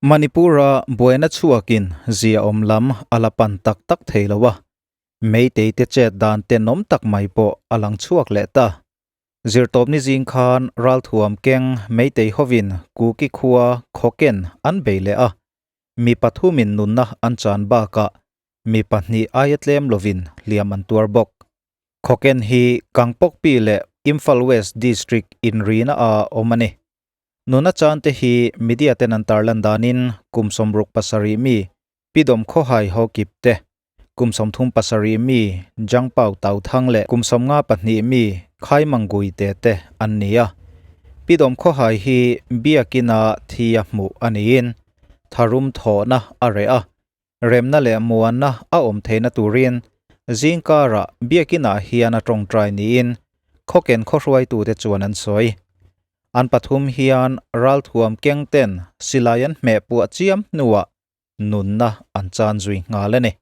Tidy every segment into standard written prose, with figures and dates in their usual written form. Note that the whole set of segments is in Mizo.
Manipur-a buaina chhuakin ziaawm lam a la pan tak tak thei lo a, Meitei te chet dan tenawm tak mai pawh a lang chhuak leh ta. Zirtawpni zing khan ralthuam keng Meitei hovin Kuki khua Khawken an bei leh a, mi pathumin nunna an chan bakah mi pahnih aia tlem lovin hliam an tuar bawk. Khawken hi Kangpokpi leh Imphal West District inrina a awm a ni. Nuna chan te hi media ten an tarlan danin kum 67 mi Pidom Khawhai Hawkip te, kum 37 mi Jangpau Tauthang leh kum 52 mi Khaimangui te te an ni a. Pidom Khawhai hi biakina thi a hmuh a niin tharum thawhna a reh a, remna leh muanna a awm theihna turin zingkarah biakinah hian a tawngtai niin khawken khawhruaitute chuan an sawi. An pathum hian ralthuam keng ten silai an hmeh puah chiam hnuah nunna an chan zui nghal a ni.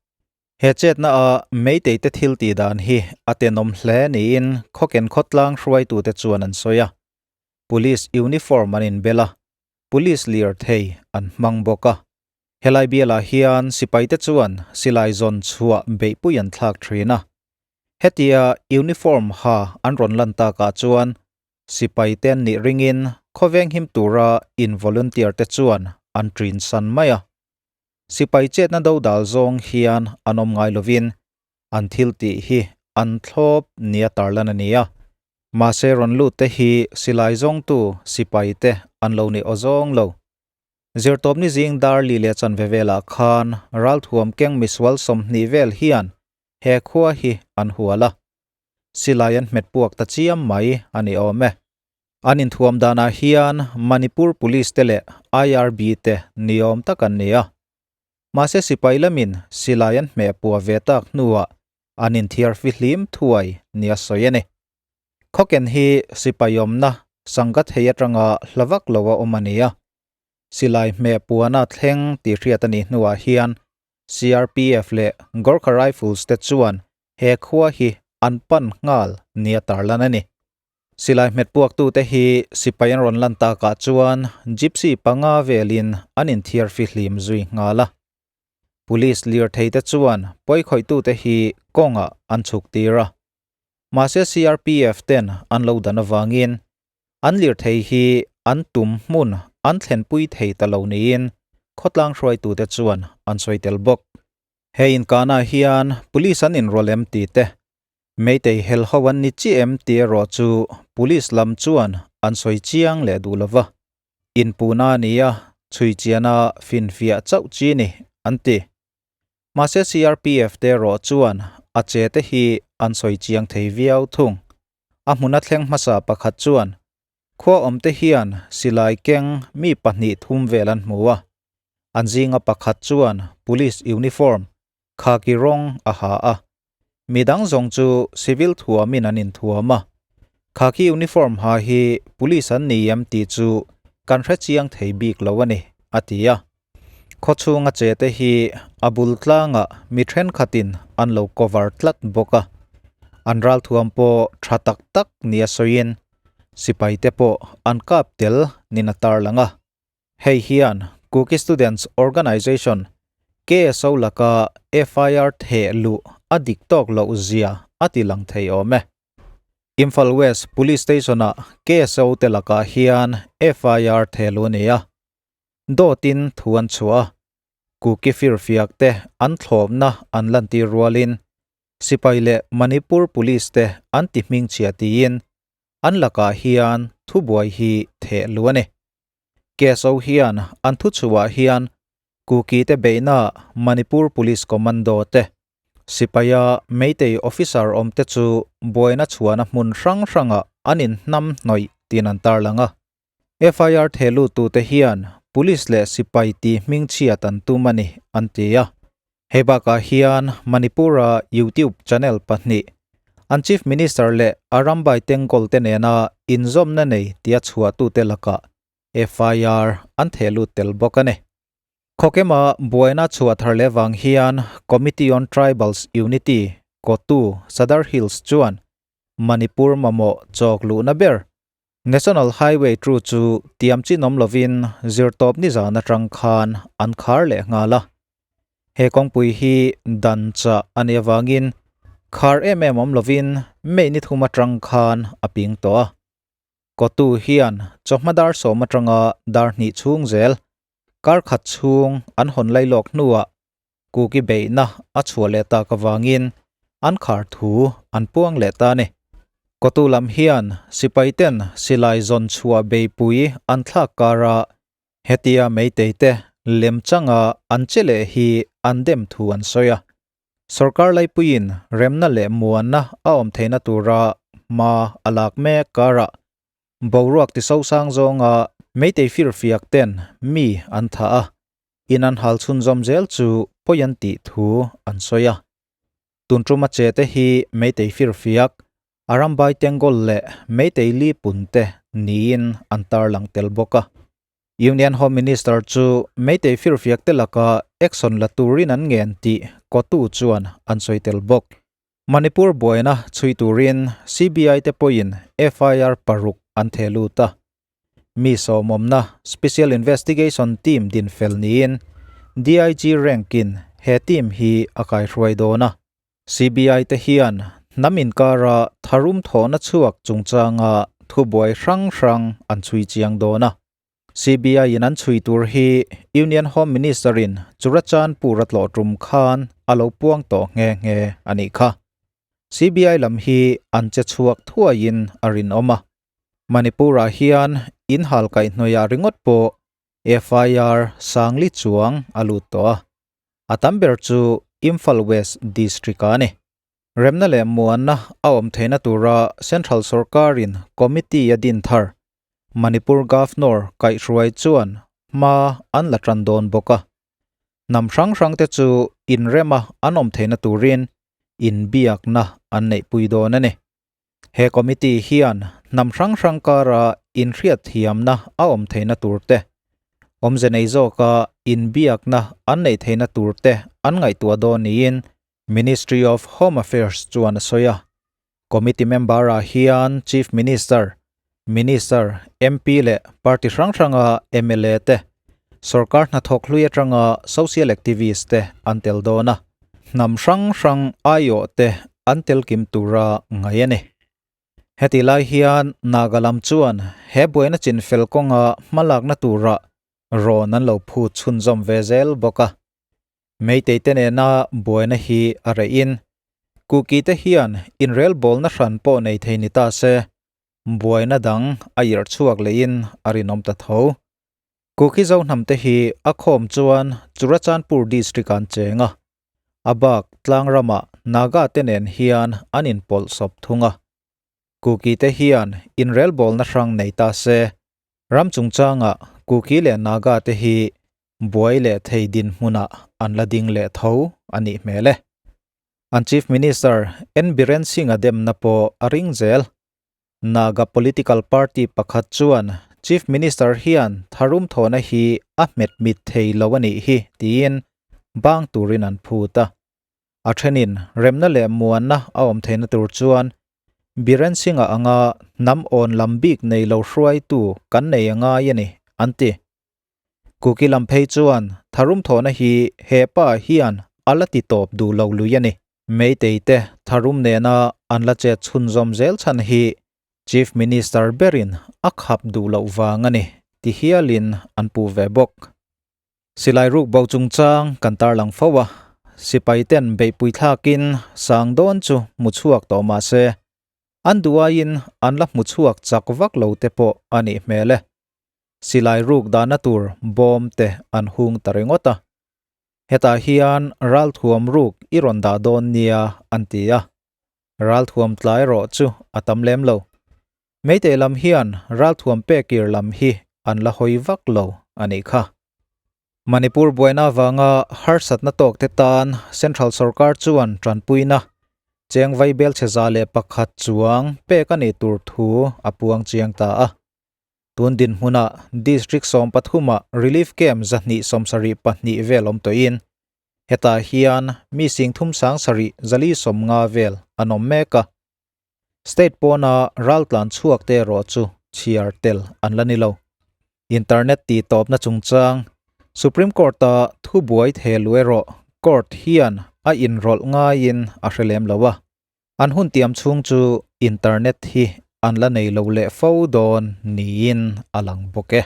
He chetna a Meitei te thil tih dan hi a tenawm hle niin khawken khawtlang hruaitute chuan an sawi a. Police uniform an inbel a, police lirthei an hmang bawk a. Helai bialah hian sipaite chuan silai zawn chhuah beihpui an thlak thin a. Hetia uniform ha an rawn lan takah chuan sipaite an nih ringin khawveng him tura in volunteer te chuan an ṭin san mai a. Sipai chetna do dal zawng hian an awm ngai lovin an thil tih hi an thlawp nia tarlan a ni a. Mahse rawn lut te hi silai zawngtu sipaite an lo ni awzawng lo. Zirtawpni zing dar li leh chanve velah khan ralthuam keng misual 20 vel hian he khua hi an hual a. Silai an hmet puak ta chiam mai a ni awm e. An inthuam danah hian Manipur Police te leh IRB te ni awm tak an ni a. Mahse sipai lamin silai an hmeh puah ve tak hnuah an inthiar fihlim thuai nia sawi a ni. Khawken hi sipai awmna Sangat hei atanga hla vak lo a awm a ni a. Silai hmeh puana thleng tih hriat a nih hnuah hian CRPF leh Gorkha Rifles te chuan he khua hi an pan nghal nia tarlan a ni. Silai hmet puaktute hi sipai an rawn lan takah chuan gypsy panga velin an inthiar fihlim zui nghal a. Police lirthei te chuan pawikhawitute hi kawngah an chhuk tir a. Mahse CRPF ten an lo dan avangin an lirthei hi an tum hmun an thlenpui thei ta lo niin khawtlang hruaitute chuan an sawi tel bawk. He inkanah hian police an inrawlh em tih te, Meitei hel ho an ni chiah em tih erawh chu police lam chuan an sawi chiang leh duh lova. Inpuhna a ni a, chhui chiana finfiah chauh chi ni an ti. Mahse CRPF te erawh chuan a che te hi an sawi chiang thei viau thung. A hmuna thleng hmasa pakhat chuan khua awm te hian silai keng mi pahnih thum vel an hmu a, an zinga pakhat chuan police uniform khaki rawng a ha a, midang zawng chu civil thuamin an inthuam a, khaki uniform ha hi police an ni em tih chu kan hre chiang thei bik lo a ni, a ti a. Khawchhunga che te hi a bul tlangah mi thenkhatin an lo cover tlat bawk a, an ralthuam pawh tha tak tak nia sawiin sipai te pawh an kap tel nin a tarlang a. Hei hian Kuki Students Organisation, KSO laka FIR theh luh a dik tawk loh zia a ti lang thei awm e. Imphal West Police Station-ah KSO te lakah hian FIR theh luh a ni a. Dawtin thu an chhuah a, Kuki firfiak te an thlawpna an lantir rualin sipai leh Manipur Police te an ti hmingchhia tiin an lakah hian thubuai hi theh luh a ni. KSO hian an thuchhuah hian Kuki te beihna Manipur Police Commando te, sipaia Meitei officer awm te chu buaina chhuahna hmun hrang hrangah an inhnam hnawih tiin an tarlang a. FIR thehluttute hian Police leh sipai tih hmingchhiat an tum a ni, an ti a. Hei bakah hian Manipur-a YouTube channel pahnih, an Chief Minister leh Arambai Tengol te nena inzawmna nei tia chhuahtute lakah FIR an thehlut tel bawk a ni. Khawkema buaina chhuah thar leh vang hian Committee on Tribals Unity, Kotu, Sadar Hills chuan Manipur mamawh chawk luhna ber. National Highway 2 chu tiam chin awm lovin Zirtawpni zan atang khan an khar leh nghal a. He kawngpui hi dan chah a nih avangin khar em em awm lovin May ni thum atang khan a ping tawh a. Kawtu hian chawhma dar sawm atanga dar hnih chhung zel kar khat chhung an hawn lailawk hnuah Kuki beihna a chhuah leh tak avangin an khar thu an puang leh ta a ni. Kawtu lam hian sipaiten silai zawn chhuah beipui an thlak kara hetia Meitei te lem changa an che leh hi an dem thu an sawi a. Sorkar laipuiin remna leh muanna a awm theihna tura hma a lak mek karah boruak tisosang zawnga Meitei firfiak ten mi an thah a, in an hal chhunzawm zel chu pawi an tih thu an sawi a. Tun tuma che te hi Meitei firfiak, Arambai Tengol leh Meitei Li pun te niin an tarlang tel bawk a. Union Home Minister chu Meitei firfiak te laka action la turin an ngen tih kotu chuan an sawi tel bawk. Manipur buaina chhui turin CBI te pawhin FIR paruk an theh lut a. Mi sawmawmna Special Investigation Team din fel niin DIG rank-in he team hi a kaihruai dawn a. CBI te hian hnam inkara tharum thawhna chhuak chungchanga thubuai hrang hrang an chhui chiang dawn a. CBI in an chhui tur hi Union Home Minister-in Churachandpur a tlawh tum khan a lo puang tawh nghe nghe a nih kha. CBI lam hi an che chhuak thuaiin a rinawm a. Manipur-ah hian in hal kaihhnawihah ringawt pawh FIR Sangli chuang a lut tawh a, a tam ber chu Imphal West District-ah a ni. Remna leh muanna a awm theihna tura Central sorkarin committee a din thar, Manipur Governor kaihhruai chuan hma an la tan dawn bawk a. Hnam hrang hrangte chu inrema an awm theihna turin inbiakna an neihpui dawn a ni. He committee hian hnam hrang hrang kara inhriatthiamna a awm theihna tur te, awmze nei zawka inbiakna an neih theihna tur te an ngaihtuah dawn niin Ministry of Home Affairs chuan a sawi a. Committee member-ah hian Chief Minister, Minister, MP leh party hrang hranga mla te, sorkar hnathawk hlui atanga social activist te an tel dawn a. Hnam hrang hrang aiawh te an tel kim tura ngai a ni. Heti lai hian Naga lam chuan he buaina chin fel kawnga hmalakna tura rawn an lo phut chhunzawm ve zel bawk a. Meitei te nena buaina hi a reh in, Kuki te hian inrelbawlna hran pawh nei thei ni ta se, buaina dang a irh chhuak lehin a rinawm ta tho. Kuki Zohnam te hi a khawm chuan Churachandpur district an cheng a, a bak tlang ramah Naga te nen hian an inpawlh sawp thung a. Kuki te hian inrelbawlna hrang nei ta se, ram chungchangah Kuki leh Naga te hi buai leh thei dinhmunah an la ding leh tho a nih hmel e. An Chief Minister N Biren Singh-a demna pawh a ring zel. Naga political party pakhat chuan Chief Minister hian tharum thawhna hi a hmet mit thei lo a nih hi tiin bang turin an phut a. A thenin remna leh muanna a awm theihna tur chuan Biren Singh-a anga hnam awn lam bik nei lo hruaitu kan nei a ngai a ni, an ti. Kuki lam phei chuan tharum thawhna hi he pa hian a la ti tawp duh lo lui a ni. Meitei te tharum nena an la chet chhunzawm zel chhan hi Chief Minister berin a khap duh loh vang a ni ti hialin an puh ve bawk. Silai ruk bo chungchang kan tarlang fo a, sipai ten beihpui thlakin sang dawn chu hmu chhuak tawh mah se, an duh aiin an la hmu chhuak chak vak lo te pawh a nih hmel e. Silai ruk dahna tur bawm te an hung ta ringawt a. Hetah hian ralthuam ruk i rawn dah dawn nia an ti a, ralthuam tlai rawh chu a tam lem lo. Meitei lam hian ralthuam pekir lam hi an la hawi vak lo a nih kha. Manipur buaina avanga harsatna tawkte tan Central sorkar chuan tanpuina cheng vaibelchhe 101 chuang pek a nih tur thu a puang chiang ta a. Tun dinhmunah District 13-ah Relief Camp 272 vel awm tawhin, hetah hian mi singthum sangsarih 450 vel an awm mek a. State pawna raltlan chhuak te erawh chu chhiar tel an la ni lo. Internet tihtawpna chungchang Supreme Court-a thubuai thehluh erawh court hian a inrawlh ngaiin a hre lem lo a. An hun tiam chhung chu internet hi an la nei lo leh fo dawn niin a lang bawk e.